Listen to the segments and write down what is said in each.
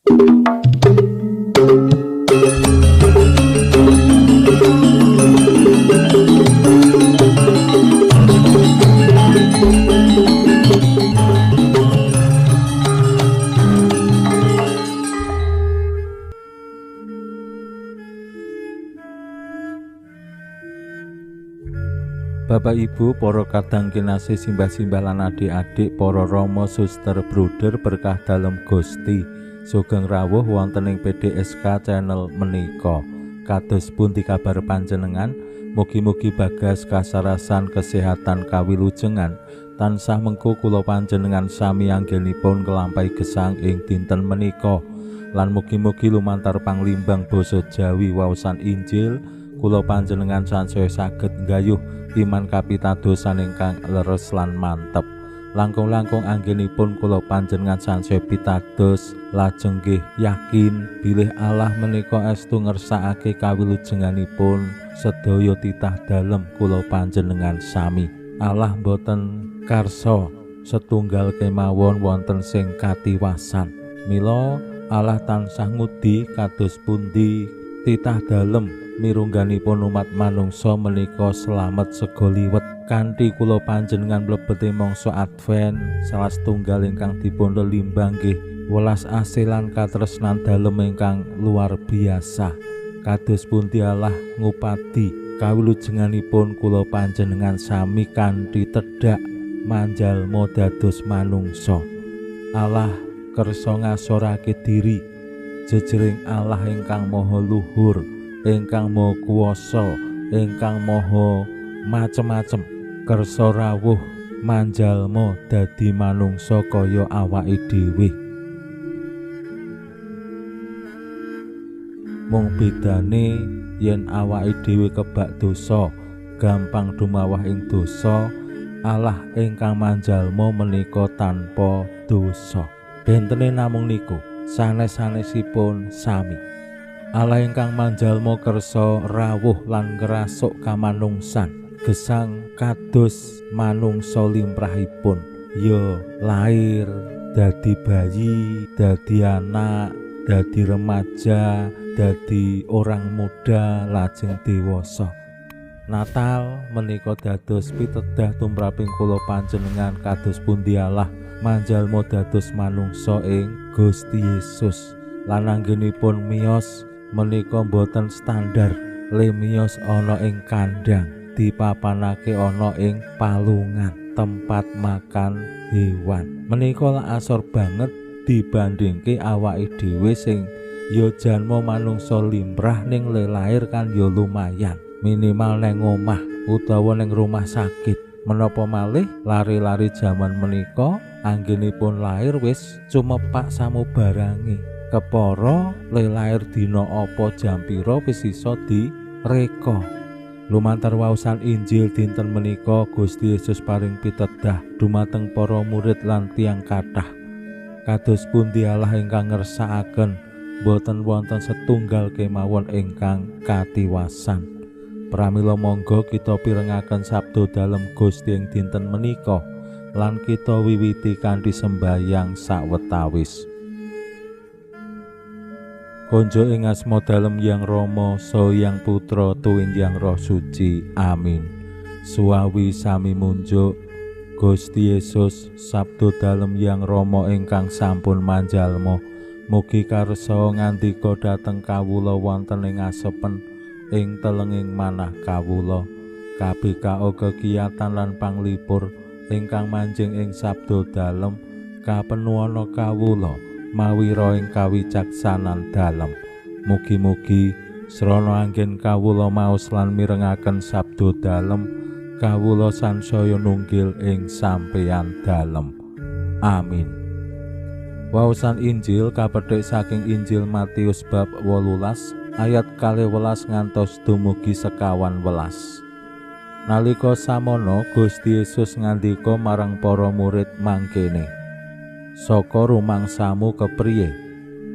Bapak Ibu, para kadang kinasih, simbah-simbah lan adik-adik, para rama, suster, bruder berkah dalem Gusti. Sugeng rawuh wonten ing PDSK channel menika. Kados pundi kabar panjenengan? Mugi-mugi bagas kasarasan kesehatan kawilujengan. Tansah mengko kula panjenengan sami anggenipun nglampahi gesang ing dinten menika. Lan mugi-mugi lumantar panglimbang basa Jawi waosan Injil kula panjenengan sansaya saged nggayuh iman kapitadosan ingkang leres lan mantep. Langkung-langkung anggenipun kula panjenengan sansaya pitados lajeng nggih yakin bilih Allah menika estu ngersakake kawilujenganipun sedaya titah dalem kula panjenengan sami. Allah boten karsa setunggal kemawon wonten sing katiwasan. Mila Allah tansah ngudi kados pundi titah dalem mirungganipun umat manungsa menika slamet sega liwet. Kanthi kula panjenengan mlebeti mangsa Advent, salah setunggal ingkang dipun lelimbang nggih welas asih lan katresnan dalem ingkang luar biasa. Kados pundi Allah ngupadi kawilujenganipun kula panjenengan sami kanthi tedhak manjalma dados manungsa. Allah kersa ngasorake diri jejering Allah ingkang maha luhur, ingkang maha kuwasa, ingkang maha macem-macem, kersa rawuh manjalma dadi manungsa kaya awake dhewe. Mung bedane yen awake dhewe kebak dosa, gampang dumawah ing dosa, Allah ingkang manjalma menika tanpa dosa. Bentene namung niku, sanes-sanesipun sami. Allah ingkang manjalma kersa rawuh lan ngrasuk kamanungsan, gesang kados manungsa limrahipun, ya lair dadi bayi, dadi anak, dadi remaja, dadi orang muda, lajeng dewasa. Natal menika dados pitedah tumraping kula panjenengan kados pundi Allah manjalma dados manungsa ing Gusti Yesus. Lan anggenipun miyos menika boten standar, le miyos ana ing kandang, dipapanake ana ing palungan, tempat makan hewan. Menika lak asor banget dibandingke awake dhewe sing ya janma manungsa limrah ning le lair kan ya lumayan, minimal neng omah utawa neng rumah sakit. Menapa malih lari-lari jaman menika anggenipun lahir wis cumepak samubarange. Kepara le lair dina apa jam pira wis iso direka. Lumantar waosan Injil dinten menika Gusti Yesus paring pitedah dumateng para murid lan tiyang kathah. Kados pundi Allah ingkang ngersakaken boten wonten setunggal kemawon ingkang katiwasan. Pramila monggo kita pirengaken sabda dalem Gusti ing dinten menika lan kita wiwiti kanthi sembahyang sawetawis. Konjo ing asma dalem Yang Rama, saha Yang Putra, tuwin Yang Roh Suci. Amin. Suwawi sami munjuk Gusti Yesus, sabda dalem Yang Rama ingkang sampun manjalma, mugi karsa ngandika dhateng kawula wonten ing asepen ing telenging manah kawula. KBKO kekiyatan lan panglipur ingkang manjing ing sabda dalem kapenuana kawula mawira ing kawicaksanan dalem. Mugi-mugi srana anggen kawula maos lan mirengaken sabda dalem, kawula sansaya nunggil ing sampeyan dalem. Amin. Waosan Injil kapethik saking Injil Matius bab 18 ayat 12 ngantos dumugi 25. Nalika samono Gusti Yesus ngandika marang para murid mangkene, saka rumangsamu kepriye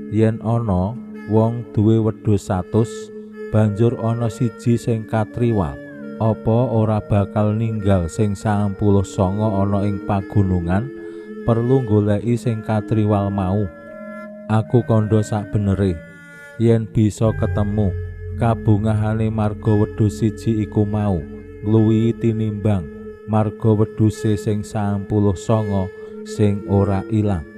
yen ana wong duwe wedhus 100 banjur ana siji sing katriwal, apa ora bakal ninggal sing 99 ana ing pagunungan perlu goleki sing katriwal mau? Aku kandha sakbenere yen bisa ketemu kabungahane marga wedhus siji iku mau ngluwihi tinimbang marga wedhuse sing 99 sing ora ilang.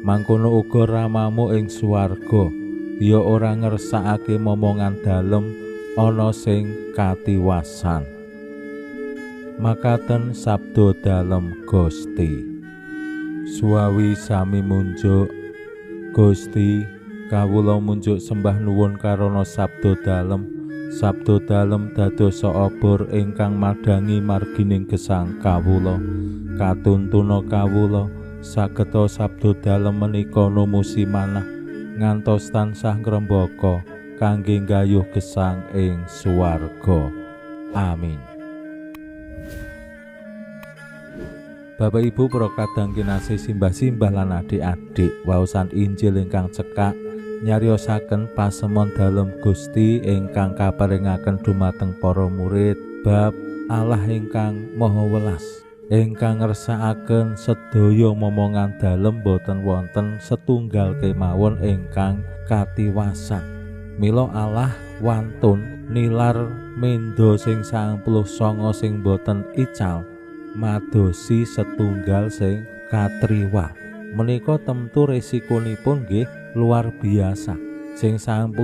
Mangkono uga Ramamu ing swarga ya ora ngersakake momongan dalem ana sing katiwasan. Makaten sabda dalem Gusti. Suwawi sami munjuk. Gusti, kawula munjuk sembah nuwun karana sabda dalem. Sabda dalem dados obor ingkang madhangi margining gesang kawula. Katuntuna kawula sageta sabda dalem menika numusi manah ngantos tansah ngrembaka kangge nggayuh gesang ing swarga. Amin. Bapak Ibu para kadang kinasih, simbah-simbah lan adik-adik, waosan Injil ingkang cekak nyariosaken pasemon dalem Gusti ingkang kaparingaken dumateng para murid bab Allah ingkang Maha Welas ingkang ngersakaken sedaya momongan dalem boten wonten setunggal kemawon ingkang katiwasan. Mila Allah wantun nilar mendo sing 99 sing boten ical madosi setunggal sing katriwa. Menika temtu resikonipun nggih luar biasa. Sing 99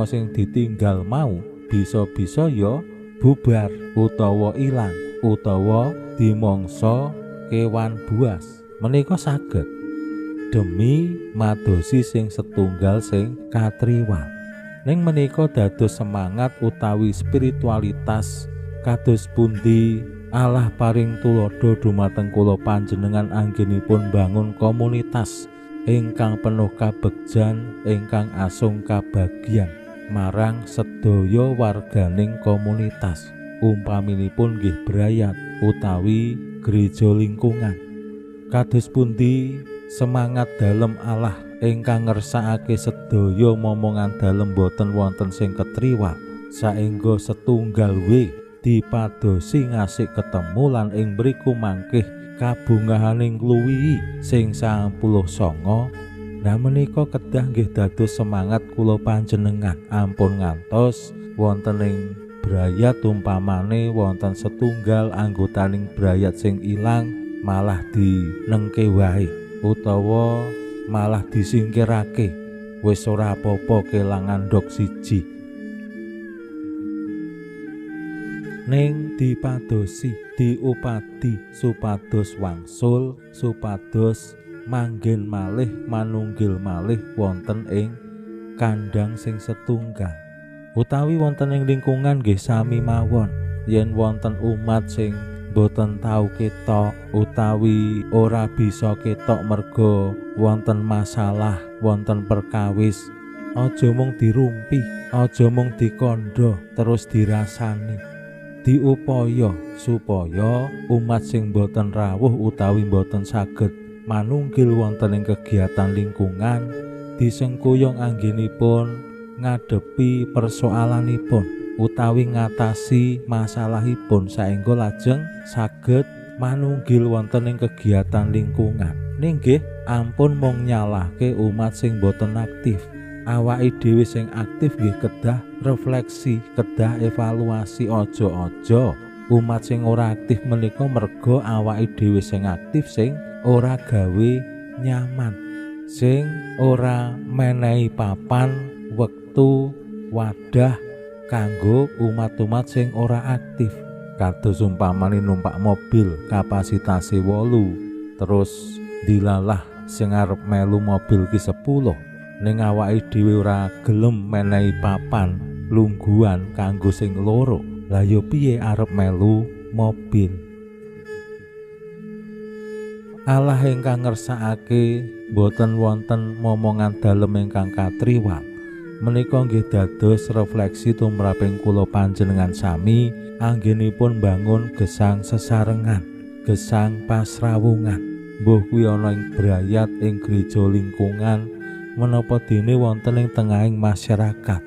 sing ditinggal mau bisa-bisa ya bubar utawa ilang utawa dimangsa kewan buas. Menika saged demi madosi sing setunggal sing katriwa. Ning menika dados semangat utawi spiritualitas kados pundi Allah paring tuladha dumateng kula panjenengan anggenipun bangun komunitas ingkang penuh kabegjan, ingkang asung kabagyan marang sedaya warganing komunitas. Umpaminipun nggih brayat utawi gereja lingkungan. Kados pundi semangat dalem Allah ingkang ngersakake sedaya momongan dalem boten wonten sing ketriwa saengga setunggal we dipadosi ngasih ketemu lan ing mriku mangkih kabungahane ngluwihi sing 99. Nah menika kedah nggih dados semangat kula panjenengan. Ampun ngantos wonten ing brayat umpamane wonten setunggal anggotaning brayat sing ilang malah dinengke wae utawa malah disingkirake, wis ora apa-apa kelangan ndok siji. Ning dipadosi, diupadi supados wangsul, supados manggen malih manunggil malih wonten ing kandhang sing setunggal. Utawi wonten ing lingkungan nggih sami mawon. Yen wonten umat sing boten tau ketok utawi ora bisa ketok merga wonten masalah, wonten perkawis, aja mung dirumpi, aja mung dikandha terus dirasani. Diupaya supaya umat sing boten rawuh utawi boten saged manunggil wonten ing kegiatan lingkungan disengkuyung anggenipun ngadepi persoalanipun utawi ngatasi masalahipun saengga lajeng saged manunggil wonten ing kegiatan lingkungan. Ning nggih ampun mung nyalahke umat sing boten aktif. Awake dhewe sing aktif nggih kedah refleksi, kedah evaluasi. Aja-aja umat sing ora aktif menika merga awake dhewe sing aktif sing ora gawe nyaman, sing ora menehi papan, wektu, wadah kanggo umat-umat sing ora aktif. Kados umpamane numpak mobil kapasitase 8, terus dilalah sing arep melu mobil ki 10. Ning awake dhewe ora gelem menehi papan lungguhan kanggo sing loro, lah yo piye arep melu mobil. Allah ingkang ngersakake boten wonten momongan dalem ingkang katriwal menika nggih dados refleksi tumraping kula panjenengan sami anggenipun bangun gesang sesarengan, gesang pasrawungan, mbuh kuwi ana ing brayat, ing gereja lingkungan, menapa dene wonten ing tengahing masyarakat.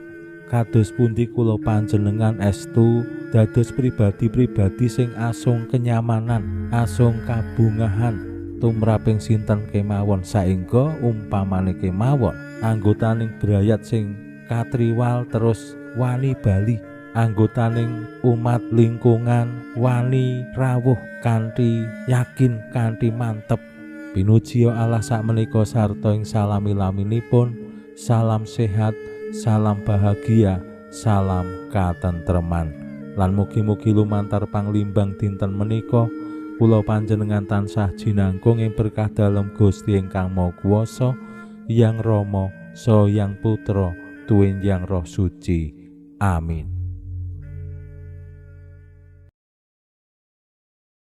Kados pundi kula panjenengan estu dados pribadi-pribadi sing asung kenyamanan, asung kabungahan tumraping sinten kemawon saengga umpamane kemawon anggotaning brayat sing katriwal terus wani bali, anggotaning umat lingkungan wani rawuh kanthi yakin kanthi mantep. Pinuji Allah sakmenika sarta ing salami-laminipun, salam sehat, salam bahagia, salam katentreman. Lan mugi-mugi lumantar panglimbang dinten menika kula panjenengan tansah jinangkung ing berkah dalem Gusti ingkang Maha Kuwasa, Yang Rama, Saha Yang Putra, Tuwin Yang Roh Suci. Amin.